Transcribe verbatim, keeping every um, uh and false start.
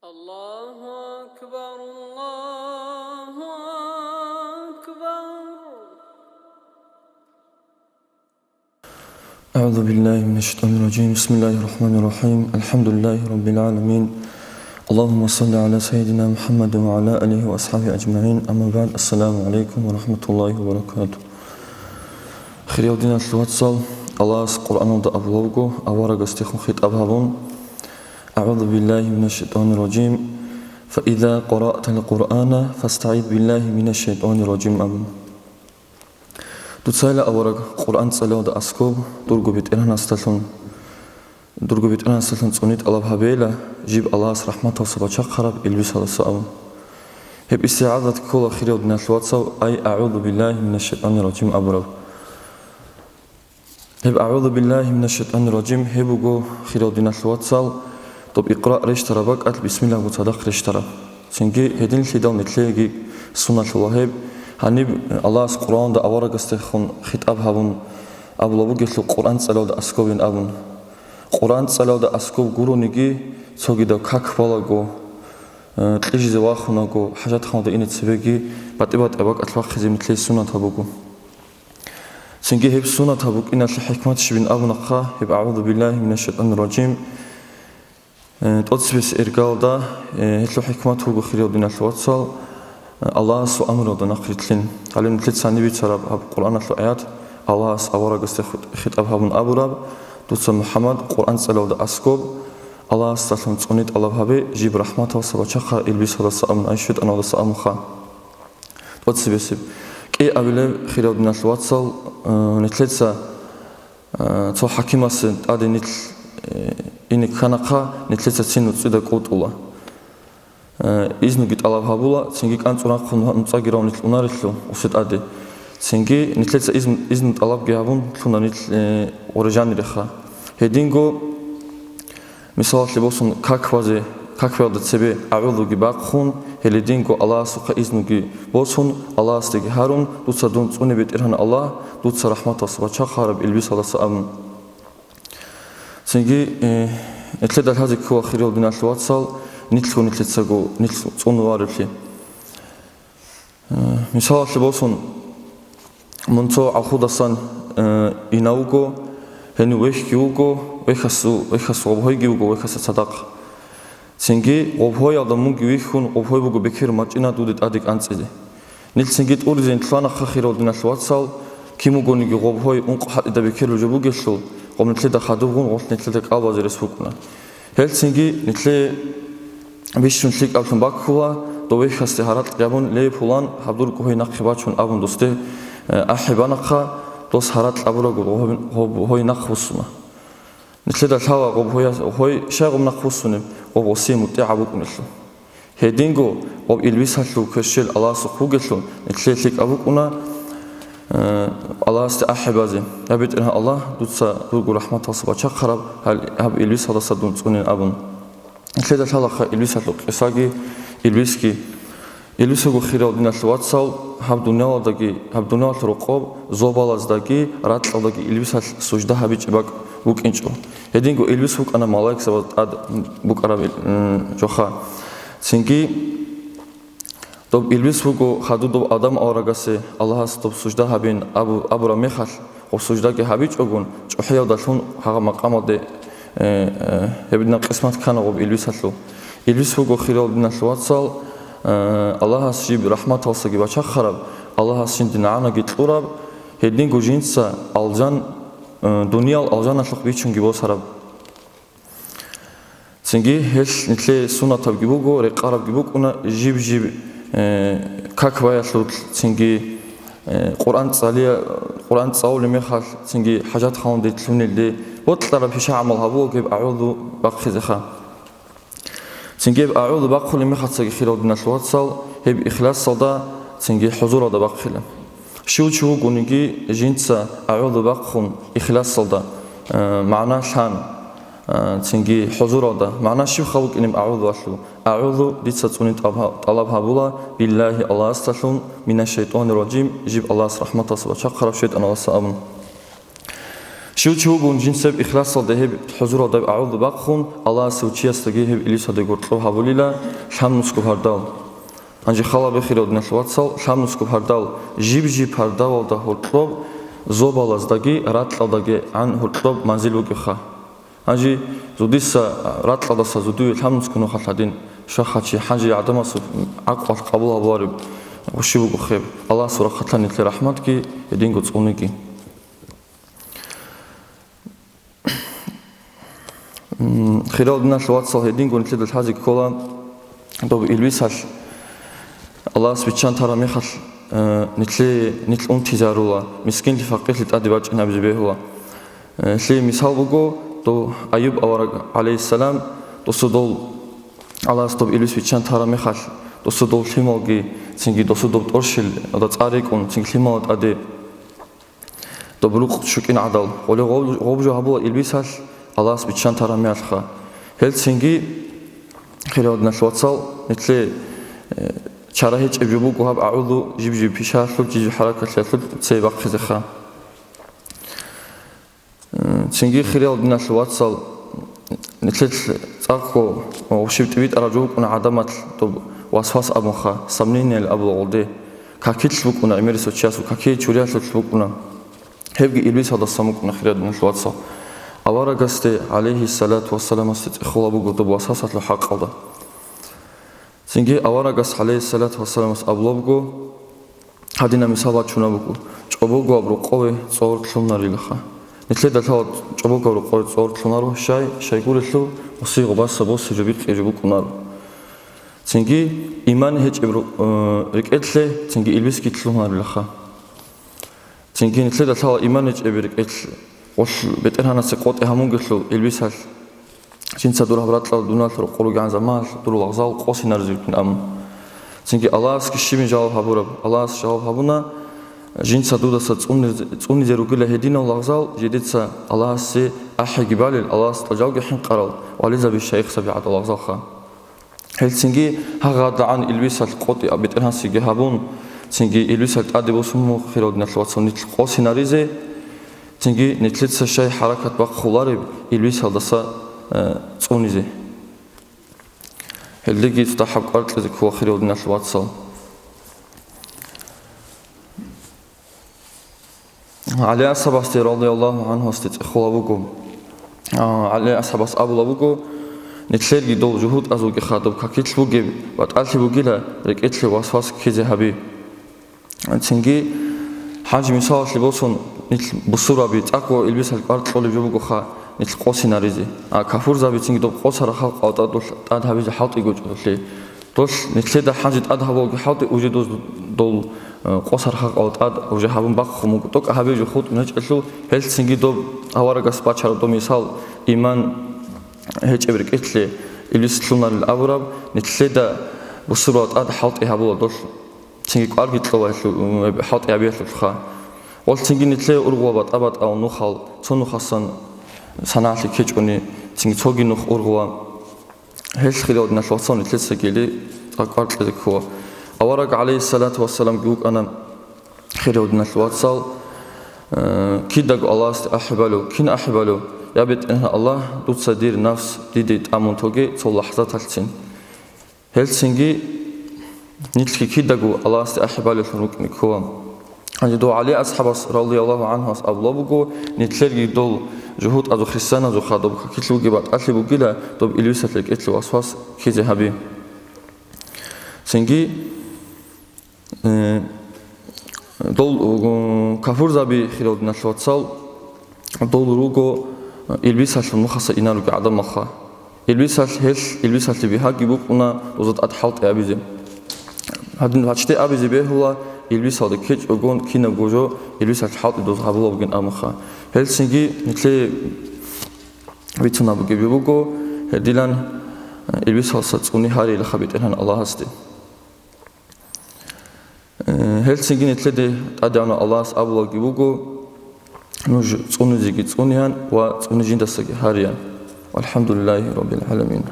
الله أكبر، الله أكبر. أعوذ بالله من الشيطان الرجيم. بسم الله الرحمن الرحيم. الحمد لله رب العالمين. اللهم صل على سيدنا محمد وعلى آله وأصحابه أجمعين. أما بعد. السلام عليكم ورحمة الله وبركاته. Хириял диналъул вацал, Аллагьас Къуръаналда абулеб буго, аварагасдехун хитӀаб гьабун: أعوذ بالله من الشيطان الرجيم. فإذا قرأت القرآن فاستعذ بالله من الشيطان الرجيم абун. Дуцайила, авараг, Къуръан цӀалиялда аскӀоб дурго БетӀергьанасдалъун, дурго БетӀергьанасдалъун цӀуни тӀалаб гьабейила, жиб Аллагьас рахӀматалдаса бачахъараб илбисалдаса абун. Гьеб истигӀазат ккола, хириял диналъул вацал, ай أعوذ بالله من الشيطان الرجيم абураб. Гьеб أعوذ بالله من الشيطان الرجيم гьеб буго, хириял диналъул вацал, доб икъра рещтараб бакӀалъ бисмиллагьго цадахъ рещтараб. Цинги гьединлъидал нилъееги сунналъула гьеб. Гьаниб Аллагьас Къуръаналда аварагасдехун хитӀаб гьабун абулеб бугелъул, Къуръан цӀалиялда аскӀобин абун. Къуръан цӀалиялда аскӀоб гурониги, цогидаб как балаго, э, кьижизе вахунаго, хӀажатханалда ине цебеги батӀи-батӀияб бакӀалъ бахъизе нилъее суннатаб буго. Цинги гьеб суннатаб букӀиналъе хӀикмат щибин абунахъа, гьеб أعوذ بالله من الشيطان الرجيم, э, тӀоцебесеб иргаялда, э, гьелъул хӀикмат буго, хириял диналъул вацал, э, Аллагьасул амруялда нахърилълъин. Гьале нилъеца гьаниб бицараб гьаб Къуръаналъул аят, Аллагьас аварагасде хут-, хитӀаб гьабун абураб: «Дуца, МухӀаммад, Къуръан цӀалиялда аскӀоб Аллагьасдалъун цӀуни тӀалаб гьабе, жиб рахӀматалдаса бачахъа илбисалдаса абун, ай шайтӀаналдаса абунха». ТӀоцебесеб. КӀиабилеб, хириял диналъул вацал, э, нилъеца, э, цо хӀакимасе тӀаде нилъ, э, ине кканахъа, нилъеца цин нуцӀида кӀутӀула. Э, изнуги тӀалаб гьабула, цинги кӀанцӀун рахъун нуцӀаги равун нилъ унарелъул усе тӀаде. Цинги нилъеца изн-, изну тӀалабги гьабун лъуна нилъ, э, гъоре жаниреха. Гьединго, мисалалъе босун, как базе, как баялда цебе агӀузуги бахъун, гьеле динго Аллагьасухъа изнуги босун, Аллагьасдеги гьарун: «Дуца дун цӀуне, БетӀергьан Аллагь, дуца рахӀматалдаса бачахъараб илбисалдаса», – абун. Цинги, э, нилъеда лъазе ккола, хириял диналъул вацал, нилъго нилъецаго нилъ цӀунун варевлъи. Э, мисалалъе босун, мун цо гӀалхудасан, э, инав вуго, гьенив вехьги вуго, вехьасу-, вехьасул гъоб гьойги вуго, вехьаса цадахъ. Цинги гъоб гьоялда мунги вихьун, гъоб гьой буго бекер мачӀина дуде тӀаде кӀанцӀизе. Нилъ цинги тӀуризе нилъ ванахъа, хириял диналъул вацал, кин вугониги гъоб гьой ункъо хӀатӀида бекерулеб жо бугелъул, гъоб нилъеда хадубгъун, гъолъ нилъеда кӀалбазе рес букӀуна. Гьел цинги нилъее бищун лъикӀаблъун баккула, дов вехьасде гьаракь гьабун: «Ле, пулан, гьаб дурго гьой нахъе бачун», – абун досде, э, ахӀи банахъа, дос гьаракь гьабурабго гъоб-, гъоб гьой нахъ буссуна. Нилъеда лъала гъоб гьоя-, гьой щай гъоб нахъ буссунеб, гъоб гъосие мутӀигӀаб букӀунелъул. Гьединго гъоб илбисалъул кверщел Аллагьасухъ бугелъул, нилъее лъикӀаб букӀуна, э, Аллагьасде ахӀи базе: «Я БетӀергьан Аллагь, дуца дурго рахӀматалдаса бачахъараб гьал-, гьаб илбисалдаса дун цӀунин», – абун. Нилъеда лъалаха илбисалъул къисаги, илбисги. Илбис вуго, хириял диналъул вацал, гьаб дуниялалдаги, гьаб дуниялалъул рокъоб зобалаздаги ракьалдаги илбисалъ сужда гьабичӀеб бакӀ букӀинчӀо. Гьединго илбис букӀана малаикзабаз тӀад букӀараб ил-, м, жоха. Цинги доб илбис буго хадуб доб Адам аварагасе Аллагьас доб сужда гьабин абу-, абураб мехалъ, гъоб суждаги гьабичӀогун, чӀухӀиялдалъун гьагъаб макъамалде, э, э, гьеб дина къисмат ккана гъоб илбисалъул. Илбис буго, хириял диналъул вацал, э, Аллагьас жиб рахӀматалдасаги бачахъараб, Аллагьас жинде нагӀанаги кьураб, гьединго жинца алжан, э, дуниял алжаналъухъ бичунги босараб. Цинги гьелъ нилъее суннатабги буго, рекъарабги букӀуна, жиб-жиб, э, как баялъул, цинги, э, Къуръан цӀалия-, Къуръан цӀалулеб мехалъ, цинги хӀажатханалде лъунелде, бокьараб пиша гӀамал гьабулаго гьеб агӀузу бахъизеха. Цинги гьеб агӀузу бахъулеб мехалъцаги, хириял диналъул вацал, гьеб ихласалда, цинги хӀузуралда бахъила. Щив чи вугониги жинца агӀузу бахъун ихласалда, э, магӀна лъан, э, цинги хӀузуралда. МагӀна щибха букӀинеб агӀузуялъул? АгӀузу, дица цӀуни тӀаб-, тӀалаб гьабула, биллагьи, Аллагьасдалъун, мина шайтӀани ражим, жиб Аллагьас рахӀматалдаса бачахъараб шайтӀаналдаса абун. Щив чи вугун жинцеб ихласалда гьеб хӀузуралда гӀоло бахъун, Аллагьас гьев чиясдаги гьеб илисалде гьоркьоб гьабулила лъабнусго пардав. Гьанже хал гьабе, хириял диналъул вацал, лъабнусго пардав, жиб-жиб пардавалда гьоркьоб, зобалаздаги ракьалдагигӀан гьоркьоб манзил бугебха. Гьанже зодиса ракьалдаса зодиве лъабнусго нухалъ гьадин, щвахъа чи, гьанже гӀадамасул гӀакълалъ къабул гьабулареб гъущи буго хеб. Аллагьасул рахъалъан нилъер рахӀматги гьединго цӀуниги. М, хириял диналъул вацал, гьединго нилъеда лъазе ккола, доб илбисалъ Аллагьас биччан тараб мехалъ, э, нилъее, нилъ унтизарула, мискинлъи-факъирлъи тӀаде бачӀин абизе бегьула. Э, лъие мисал буго, дов Аюб авараг, гӀалайгьиссалам, досу дол Аллагьас доб илбис биччан тараб мехалъ, досу дол лъималги, цинги досу доб тӀорщел, ада цӀар рекӀун, цинги лъимала тӀаде доб рукъ щукӀин гӀадал, гъоле гъоб-, гъоб жо гьабула илбисалъ Аллагьас биччан тараб мехалъха. Гьелцинги, хириял диналъул вацал, нилъее, э, чара гьечӀеб жо буго гьаб агӀуду жиб-жиб пишаялъул, жиб-жиб хӀаракатлъиялъул цее бахъизеха. Э, цинги, хириял диналъул вацал, нилъелъ цӀакъго ва гъущиб тӀибитӀараб жо букӀуна гӀадамал доб васвас абунха, сомнениялъ абула гъолде. Какилъ букӀуна, гӀемерисев чиясул какие чуриялъулъ букӀуна. Гьебги илбисалдасан букӀуна, хириял диналъул вацал. Аварагасде, гӀалайгьиссалату вассаламасде, цӀехола буго доб васвасалъул хӀакъалда. Цинги аварагас, гӀалайгьиссалату вассаламас, абула буго, гьадинаб мисал бачуна буго, чӀобогояб рокъове цӀор лъунарилаха. Нилъеда лъала чӀобогояб рокъове цӀор лъунаро, щай, щайгурелъул, гъосие гъобаса босе жо бикъи жо букӀунаро. Цинги иман гьечӀеб ру-, э, рекӀелъе, цинги илбисги лъунарилаха. Цинги нилъеда лъала иман гьечӀеб рекӀелъ, гъолъ БетӀергьанасе къотӀи гьамунгелъул илбисалъ, жинца дур гьаб ракьалда дуниялалъ рокъор ругегӀан заманалъ дур лагъзал къосинаризе витин абун. Цинги Аллагьасги щибин жаваб гьабураб, Аллагьас жаваб гьабуна, жинца дудаса цӀунизе, цӀунизе ругила гьединал лагъзал, жидеца Аллагьасе ахӀиги балел, Аллагьасда жалги хӀинкъарал вализаби, шайихзаби гӀадал лагъзалха. Гьелцинги гьагъадагӀан илбисалъ къотӀи БетӀергьанасеги гьабун, цинги илбисалъ тӀаде босун мун, хириял диналъул вацал, нилъ къосинаризе, цинги нилъеца щай хӀаракат бахъулареб илбисалдаса, э, цӀунизе. Гьелдеги цо дагьаб кӀвар кьезе ккола, хириял диналъул вацал. ГӀали асхӀабасде, радияллагьу гӀанхӀуасде, цӀехола буго. А, ГӀали асхӀабас абула буго, нилъерги дол жугьутӀазулги хадуб какилъ бугеб батӀалъи бугила, рекӀелъе васвас ккезе гьаби. Цинги, гьанже мисалалъе босун, нилъ бусурбаби цӀакъго илбисалъ кӀвар кьолеб жо бугоха, нилъ къосинаризе. А кафурзаби цинги доб къосараб халкъалда тӀад гьабизе хӀалтӀи гьечӀо долъи. Долъ нилъеда гьанже тӀад гьабулги хӀалтӀи, уже доз-, дол, э, къосараб халкъалда тӀад уже гьабун бахъун буго. ТӀокӀаб гьабизе жо хутӀун гьечӀелъул, гьелцинги доб аварагас бачараб доб мисал, иман гьечӀеб рекӀелъе илбис лъунарил абураб, нилъеда бусурбаб тӀад хӀалтӀи гьабула долъ. Цинги кӀварги кьола гьелъул, м, хӀалтӀи гьабиялъулха. Гъолъ цинги нилъее ургъула батӀа-батӀал нухал, цо нухасан санагӀалъи ккечӀони, цинги цоги нух ургъула. Гьелъ, хириял диналъул вацал, нилъеца гьеле цӀакъ кӀвар кьезе ккола. Авараг, гӀалайгьиссалату вассаламги вукӀана, хириял диналъул вацал, э, кидаго Аллагьасде ахӀи балев. Кин ахӀи балев? Я БетӀергьан Аллагь, дуца дир нафс диде тӀамун тоге цо лахӀзаталъцин. Гьелцинги нилъги кидаго Аллагьасде ахӀи балевлъун рукӀине ккола. Гьанже дов ГӀали асхӀабас, радияллагьу гӀанхӀуас, абула буго, нилъерги дол жугьутӀазул, христианазул хадуб какилъ бугеб батӀалъи бугила, доб илбисалъ рекӀелъе васвас ккезе гьаби. Цинги, э, дол, э, кафурзаби, хириял диналъул вацал, дол руго, э, илбисалъул нухаса инаруги гӀадамалха. Илбисалъ гьелъ, илбисалъе бигьаги букӀуна доза тӀад хӀалтӀи абизе. Гьадин, гьачде абизе бегьула, илбисалда ккечӀогон кинабго жо илбисалъ хӀалтӀи доз гьабула бугин абунха. Гьелцинги нилъее бицунаб бугеби буго, гьедилан, э, илбисалса цӀуни гьарейилаха БетӀергьан Аллагьасде. Э, гьелцинги нилъеде ТӀадегӀанав Аллагьас абулаги буго, нуж цӀунизеги цӀунеян ва цӀуни жиндасаги гьариян. ВалхӀамдулиллагьи раббил гӀаламин.